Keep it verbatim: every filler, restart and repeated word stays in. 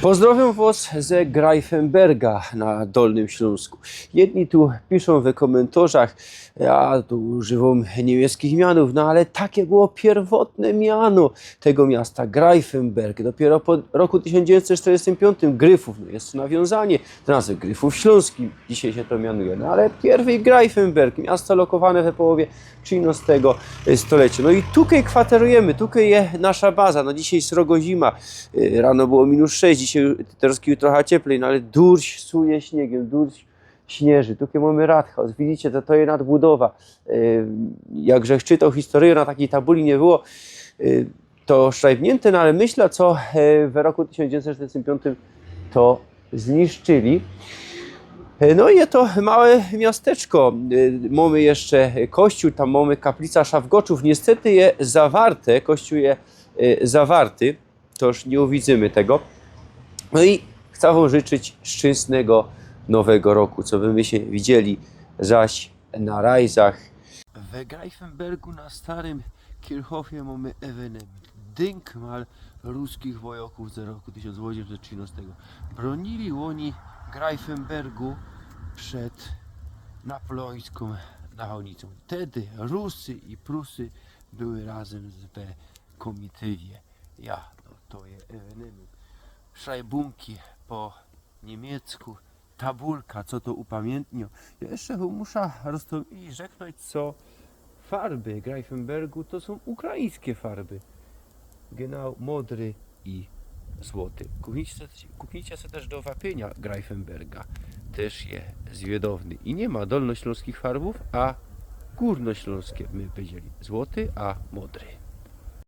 Pozdrowiōm wŏs ze Greifenberga na Dolnym Ślōnsku. Jedni tu piszōm we kōmyntorzach, ja tu używōm niymieckkich mianōw, no ale take było piyrwotne miano tego miasta, Greifenberg. Dopiyro po roku tysiōnc dziewiyńćset sztyrdziestym piōntym Gryfōw, no je nawiōnzanie do nazwy Gryfōw Ślōnskich, dzisiej sie to mianuje, no ale piyrwyj Greifenberg, miasto lokowane we połowie trzinŏstego stoleciŏ. No i tukej kwaterujymy, tukej je nasza baza. No dzisiej srogo zima, y, rano było minus sześć, dzisiej, teroz już trocha cieplij, no ale durś suje śniygiem, durś śniyży. Tukej mōmy Rathaus, widzicie, to, to je nadbudowa. Y, jak żech czytoł historyjõ, na takij tabuli niy było, y, to szrajbniynte, no ale myślã, co, e, we roku tysiōnc dziewiyńćset sztyrdziestym piōntym to zniszczyli. E, no i je to małe miasteczko. E, mōmy jeszcze kościōł, tam mōmy kaplica Szafgoczōw. Niystety je zawarte, kościōł je, e, zawarty. To już niy uwidzymy tego. No i chcã wōm życzyć szczyńsnego nowego roku, coby my sie widzieli zaś na rajzach. We Greifenbergu na starym Kirchhofie mōmy ewenement. Dynkmal ruskich wojŏkōw ze roku tysiōnc ôziemset trzinŏstego. Bronili ôni Greifenbergu przed napoleōńską nawałnicōm. Tedy Rusy i Prusy były razym we komitywie. Ja, no to je ewenement. Szrajbunki po niymiecku, tabulka, co to upamiyntniŏ. Jeszcze wōm muszã roztōm-, i rzeknōńć, co farby Greifenbergu to sōm ukraińske farby. Genau, modry i złoty. Kupnijcie, kupnijcie se tyż do wapiyniŏ Greifenberga. Tyż je zwiydowny. I niy ma dolnoślōnskich farbōw, a gōrnoślōnskie, my powiedzieli, złoty, a modry.